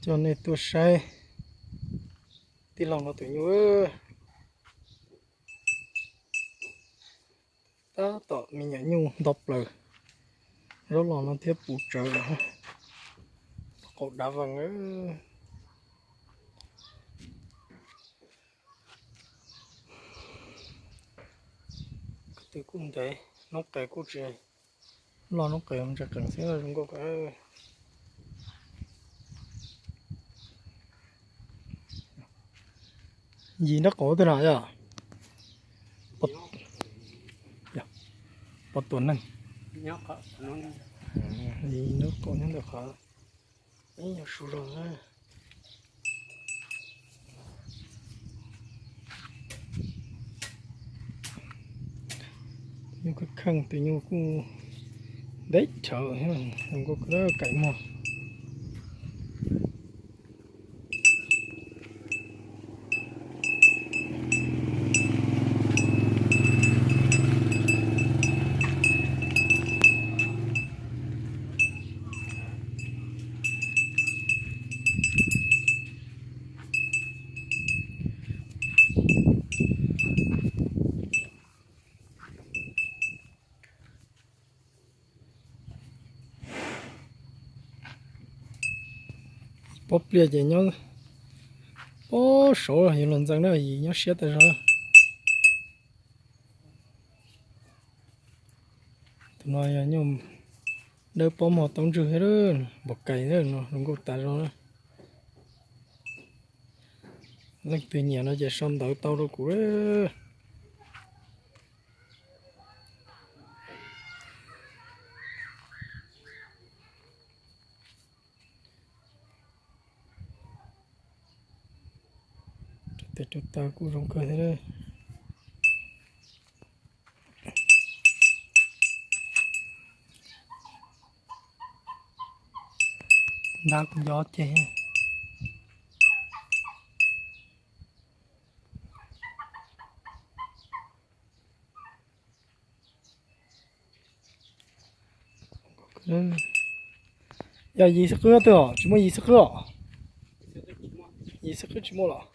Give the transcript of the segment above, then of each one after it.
Coj nej tuaj saib tij laug no tus nyuj. Tab tom me nyuam nyuj nto plaws, zaub los no thiab puv tsawv, qaum dav vees. Ko tw kuj ntev, noob qes kuj tsis loj, noob qes ntse qees xwb zoo nkauj kawg. Yim nraub qaum twg no yog? Pov tuam neeg. Yim nraub qaum nyob ntawm qhov ib nyuag su zog na. Nyuj kheej kheej, tus nyuj kuj ntev chaw, zoo nkauj kawg, kaim muag. Pob pliaj ces nyob pob saud yuav luag ntxeev na, yim nyob siab tas zog. Tus no yog nyuj dawb pob muag taub ntswg thiab, npaum kais no zoo nkauj tas zog. Leej twg nyiam no ces sau ntawv tau rau kuv. Tes rau taw kuj zoo kawg thiab. Nrab kuj nco ceg. Yog yim xwb qwb twg os? Tsis muaj yim xwb qwb os? Yim xwb qwb tsis muaj los?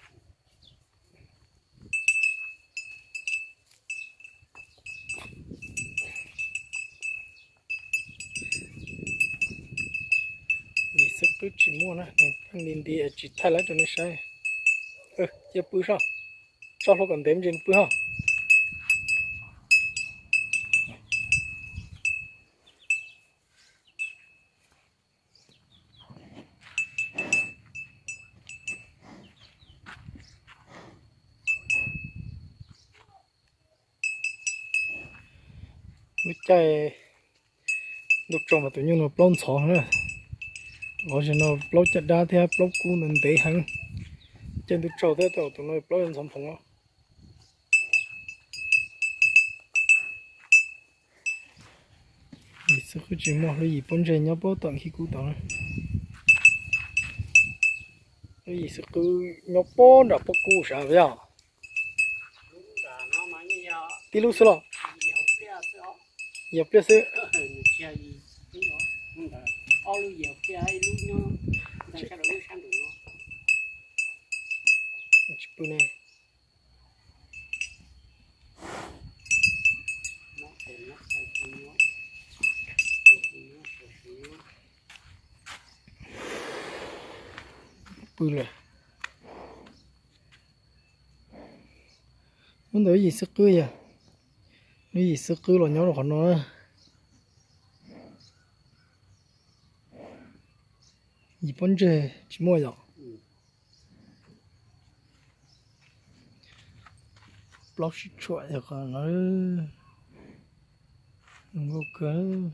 Yim xwb qwb tsis muaj na, nws pheej li nti tsis thaij lawv rau nej saib. Cia pw soj, tso hlo kom ntev me ntsis pw ho. Lub caij ntuj tsaus mas tus nyuj no plaub ntxhov na. Los zaum no plaub caj dab thiab plaub kub ntev heev. Caij ntuj tsaus thiab tus no plaub ntxhov nphoov. Yim xwb qwb tsis muaj, lub yim pob ntseg nyob puag tom khi kub tod. Lub yim xwb qwb nyob puag nram pob kub sav yog. Tib lub xwb los? Yog pliaj xwb. Tsis pw ne. Pw lawm. Ub, ntawm yim xwb qwb yog, lub yim xwb qwb los nyob rau qhov no. Yim pob ntseg tsis muaj yom. Plaub sib tshuam yog qhov no. Nkauj kawg.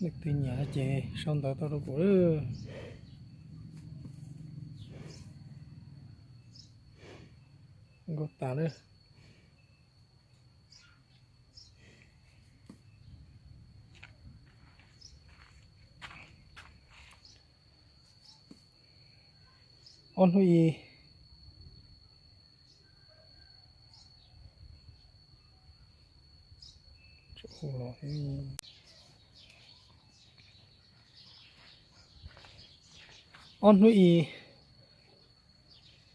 Leej twg nyiam ces sau ntawv tau rau kuv. Nkauj tas lawm. Ob hnub ib, Ob hnub i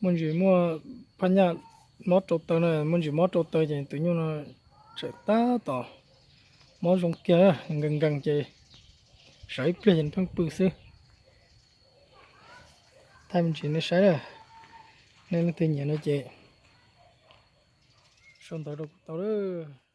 muaj ntsis muaj phab nyaj mob rau taw na, muaj ntsis mob rau taw ces tus nyuj no tseem tab tom mob zoo kiag, nkees nkees ces sawv ib pliag ces pheej pw xwb. Thaij me ntsis nej saib na, nej leej twg nyiam no ces sau ntawv rau kuv tau lawm.